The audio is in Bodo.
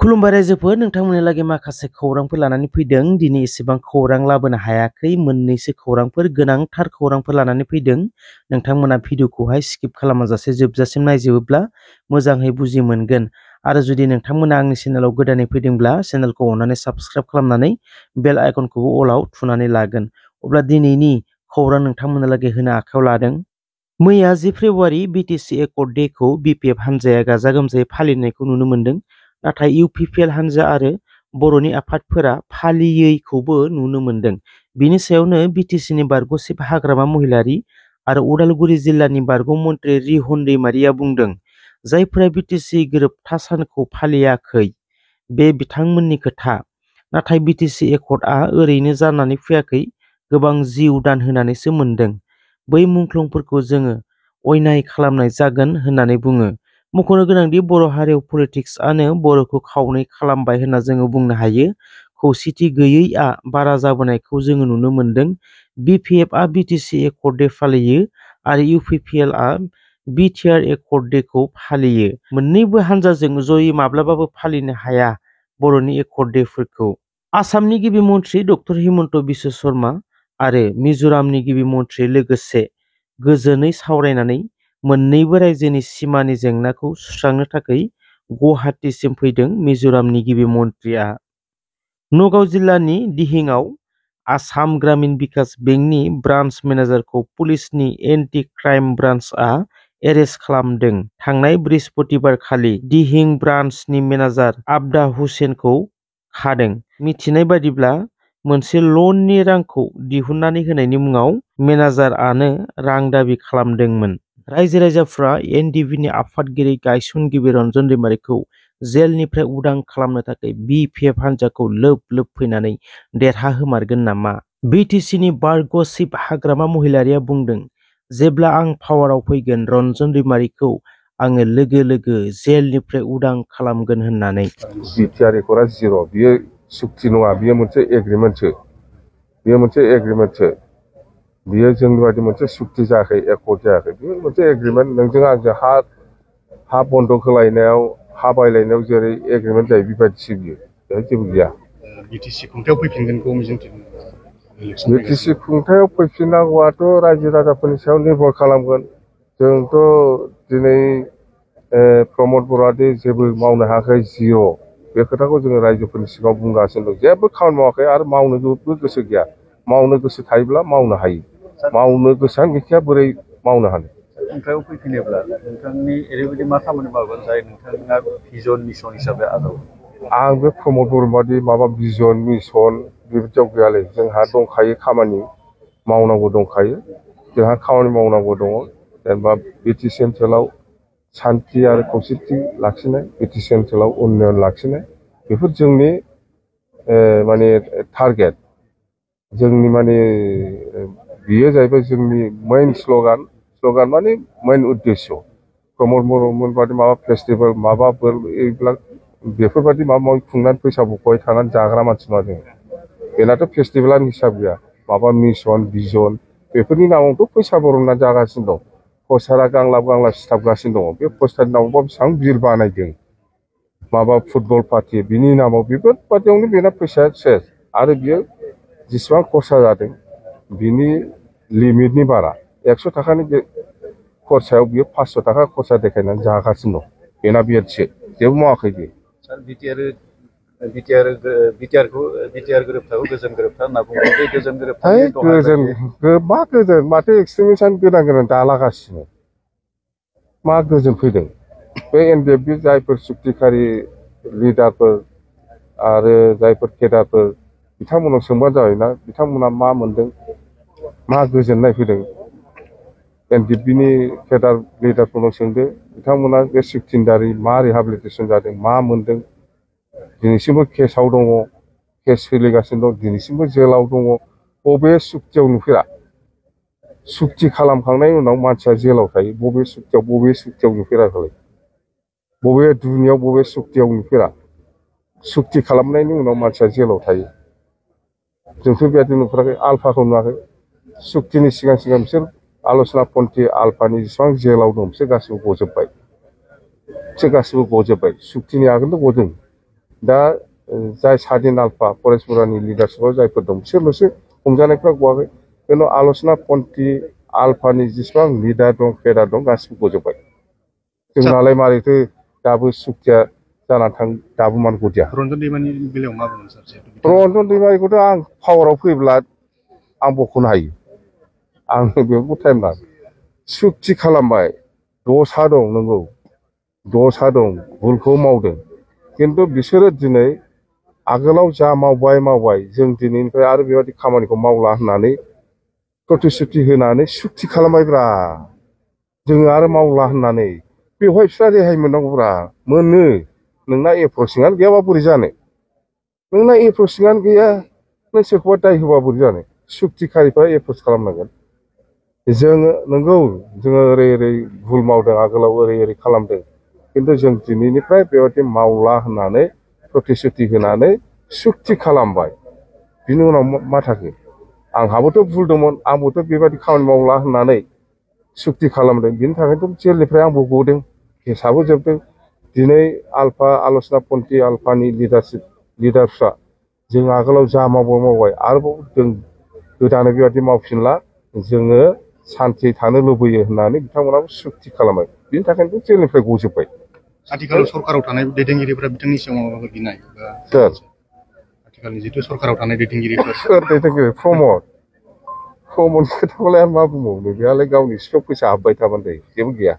खुलुमबाय रायजोफोर, नोंथांमोनहालागै माखासे खौरांफोर लानानै फैदों। दिनै एसेबां खौरां लाबोनो हायाखै, मोननैसो खौरांफोर, गोनांथार खौरांफोर लानानै फैदों। नोंथांमोना भिडिअखौहाय स्किप खालामाजासे जोबजासिम नायजोबोब्ला मोजाङै बुजि मोनगोन। आरो जुदि नोंथांमोना आंनि चेनेलाव गोदानै फैदोंब्ला चेनेलखौ अननानै साबस्क्राइब खालामनानै बेल आइकनखौबो अलाव थुनानै लागोन। अब्ला दिनैनि खौरां नोंथांमोनहालागै होनो आखायाव लादों। मैया 10 फेब्रुवारि बिटिसि एकर्ड डेखौ बिपिएफ हान्जाया गाजा गोमजायै फालिनायखौ नुनो मोन्दों। नाथाय इउपिपिएल हान्जा आरो बर'नि आफादफोरा फालियैखौबो नुनो मोन्दों। बिनि सायावनो बिटिसिनि बारग' चिफ हाग्रामा महिलारि आरो उदालगुरि जिल्लानि बारग' मन्थ्रि रिहन दैमारिया बुंदों, जायफोरा बिटिसि गोरोबथा सानखौ फालियाखै बे बिथांमोननि खोथा। नाथाय बिटिसि एकर्डआ ओरैनो जानानै फैयाखै, गोबां जिउ दान होनानैसो मोनदों। बै मुंख्लंफोरखौ जोङो अयनाय खालामनाय जागोन होननानै बुङो। मख'नो गोनांदि बर' हारियाव पलिटिक्सआनो बर'खौ खावनै खालामबाय होनना जोङो बुंनो हायो। खौसेथि गैयैआ बारा जाबोनायखौ जोङो नुनो मोन्दों। बिपिएफआ बिटिसि एकर्ड डे फालियो आरो इउपिपिएलआ बिटिआर एकर्ड डेखौ फालियो। मोन्नैबो हान्जाजों जयै माब्लाबाबो फालिनो हाया बर'नि एकर्ड डेफोरखौ। आसामनि गिबि मन्थ्रि डक्टर हिमन्त बिश्व शर्मा आरो मिज'रामनि गिबि मन्थ्रि लोगोसे गोजोनै सावरायनानै मोन्नैबो रायजोनि सिमानि जेंनाखौ सुस्रांनो थाखाय गुवाहाटीसिम फैदों मिज'रामनि गिबि मन्थ्रिया। नगाव जिल्लानि दिहिंआव आसाम ग्रामीण बिकास बेंकनि ब्रान्स मेनेजारखौ पुलिसनि एन्टि क्राइम ब्रान्चआ एरेस्ट खालामदों। थांनाय बृहस्पतिबारखालि दिहिं ब्रान्चनि मेनेजार आबदा हुसेनखौ खादों। मिथिनाय बादिब्ला मोनसे ल'ननि रांखौ दिहुननानै होनायनि मुङाव मेनेजारआनो रां दाबि खालामदोंमोन। रायजो राजाफ्रा एनडिबिनि आफादगिरि गायसनगिरि रन्जन दैमारिखौ जेलनिफ्राय उदां खालामनो थाखाय बिपिएफ हान्जाखौ लोब लोब फैनानै देरहाहोमारगोन नामा? बिटिसिनि बारग' चिफ हाग्रामा महिलारिया बुंदों, जेब्ला आं पावाराव फैगोन रन्जन दैमारिखौ आङो लोगो लोगो जेलनिफ्राय उदां खालामगोन होननानै। बिटिआर एकर्डआ जिर', बियो सुक्ति नङा, बियो मोनसे एग्रिमेन्टसो। बियो जोंनि बायदि मोनसे सुक्ति जायाखै, एकर्ड जायाखै। बियो मोनसे एग्रिमेन्ट। नोंजों आंजों हा बन्दक होलायनायाव, हा बायलायनायाव जेरै एग्रिमेन्ट जायो बेबायदिसो बियो। बेहाय जेबो गैया। बिटिसि खुंथायाव फैफिनगोनखौ मिजिंथिदों। बिटिसि खुंथायाव फैफिननांगौआथ' रायजो राजाफोरनि सायाव निर्भर खालामगोन। जोंथ' दिनै प्रमद बर'आदि जेबो मावनो हायाखै, जिर', बे खोथाखौ जोङो रायजोफोरनि सिगाङाव बुंगासिनो दं। जेबो खामानि मावाखै आरो मावनोबो गोसो गैया। मावनो गोसो थायोब्ला मावनो हायो। मावनो गोसोआनो गैखाया, बोरै मावनो हानो? खुंथायाव फैफिनोब्ला नोंथांनि ओरैबायदि मा खामानि मावगोन जाय नोंथाङा भिजन मिसन हिसाबै आजावगोन? आं बे प्रमद बर' बादि माबा भिजन मिसन बेबायदियाव गैयालै। जोंहा दंखायो, खामानि मावनांगौ दंखायो। जोंहा खामानि मावनांगौ दङ। जेनेबा बिटिसि ओनसोलाव सान्थि आरो खौसेथि लाखिनाय, बिटिसि ओनसोलाव उन्नयन लाखिनाय, बेफोर जोंनि माने टारगेट। जोंनि माने बेयो जाहैबाय जोंनि मेइन स्ल'गान माने मेइन उद्देश्य। प्रमद बर'मोन बादि माबा फेस्टिभेल माबाफोर बेफोरबायदि माबा माबि खुंनानै फैसा बख'बाय थानानै जाग्रा मानसि नङा जों। बेनाथ' फेस्टिभेलानो हिसाब गैया। माबा मिसन भिजन बेफोरनि नामावथ' फैसा बरननानै जागासिनो दं। पस्टारा गांलाब सिथाबगासिनो दङ। बे पस्टारनि नामावबा बेसेबां बिर बानायदों, माबा फुटबल पार्टि, बिनि नामाव बेफोरबादियावनो बेना फैसाया सेस। आरो बियो जेसेबां खरसा जादों बिनि लिमिटनि बारा। 100 थाखानि खरसायाव बियो 500 थाखा खरसा देखायनानै जागासिनो दं। बेना बेटसो, जेबो मावाखै बियो। सार, बिटिआर गोरोबथाखौ गोजोन गोरोबथा होनना बुङो। बे गोजोन गोरोबथा माथो एक्सट्रिमिस्टआनो गोदान दालागासिनो। मा गोजोन फैदों? बे एनडिएफबि जायफोर सुक्तिखारि लिडारफोर आरो जायफोर केडारफोर, बिथांमोनाव सोंबानो जाबायना बिथांमोना मा मोनदों, मा गोजोननाय फैदों। एनडिएफबिनि केडार लिडारफोरनाव सोंदो, बिथांमोना बे सुक्तिनि दारै मा रिहाबिलिटेसन जादों, मा मोनदों। दिनैसिमबो केसआव दङ, केस सोलिगासिनो दं, दिनैसिमबो जेलाव दङ। बबे सुक्तियाव नुफेरा? सुक्ति खालामखांनायनि उनाव मानसिया जेलाव थायो। बबे सुक्तियाव नुफेराखै? बबे दुनियाव बबे सुक्तियाव नुफेरा? सुक्ति खालामनायनि उनाव मानसिया जेलाव थायो। जोंथ' बेबायदि नुफेराखै। आल्फाखौ नुवाखै। सुक्तिनि सिगां बिसोर आल'सना पन्थी आल्फानि जेसेबां जेलाव दं बिसोर गासिबो गजोब्बाय। सुक्तिनि आगोलनो गदों। दा जाय सादिन आलफा फरेस्टफोरानि लिडारशिपआव जायफोर दं बिसोरल'सो हमजानायफ्रा गवाखै खिन्थु आल'सना पन्थी आलफानि जेसेबां लिडार दं केडार दं गासिबो गजोब्बाय जोंनालाय मारैथो दाबो सुखिया जाना थां दाबो मान गदिया रन्जन दैमानि बेलायाव मा बुंगोन सार जिहेतु रन्जन दैमारिखौथ' आं पावाराव फैब्ला आं बख'नो हायो आंनो बेखौ टाइम नाङा सुक्ति खालामबाय दसा दं नंगौ दसा दं भुलखौ मावदों खिन्थु बिसोरो दिनै आगोलाव जा मावबाय जों दिनैनिफ्राय आरो बेबायदि खामानिखौ मावला होननानै प्रतिश्रुति होनानै सुक्ति खालामबायब्रा जोङो आरो मावला होननानै बेवहाय बिस्रा रेहाय मोननांगौब्रा मोनो नोंना एप्रसिंआनो गैयाबा बोरै जानो नोंना एप्रसिंआनो गैया नों सोरखौबा दाय होबा बोरै जानो सुक्तिखारिफ्रा एप्रच खालामनांगोन जोङो नंगौ जोङो ओरै भुल मावदों आगोलाव ओरै खालामदों खिन्थु जों दिनैनिफ्राय बेबायदि मावला होननानै प्रतिश्रुति होनानै सुक्ति खालामबाय बिनि उनाव मा थाखो आंहाबोथ' भुल दंमोन आंबोथ' बेबायदि खामानि मावला होननानै सुक्ति खालामदों बिनि थाखायथ' जेलनिफ्राय आंबो गदों केसाबो जोबदों दिनै आलफा आल'सना पन्थी आलफानि लिडारफ्रा जों आगोलाव जा मावबाय आरोबाव जों गोदानै बेबायदि मावफिनला जोङो सान्थि थानो लुबैयो होननानै बिथांमोनाबो सुक्ति खालामबाय बिनि थाखायनोथ' जेलनिफ्राय गजोब्बाय आथिखालाव सरकाराव थानाय दैदेनगिरिफोरा बिथांनि सायाव माबाफोर गिनाय बा सोर आथिखालनि जिथु सरकाराव थानाय दैदेनगिरिफोर सोर दैदेनगिरि प्रमदनि खोथाखौलाय आं मा बुंबावनो बेहालाय गावनि सिखाव फैसा हाबबाय थाबानो जायो जेबो गैया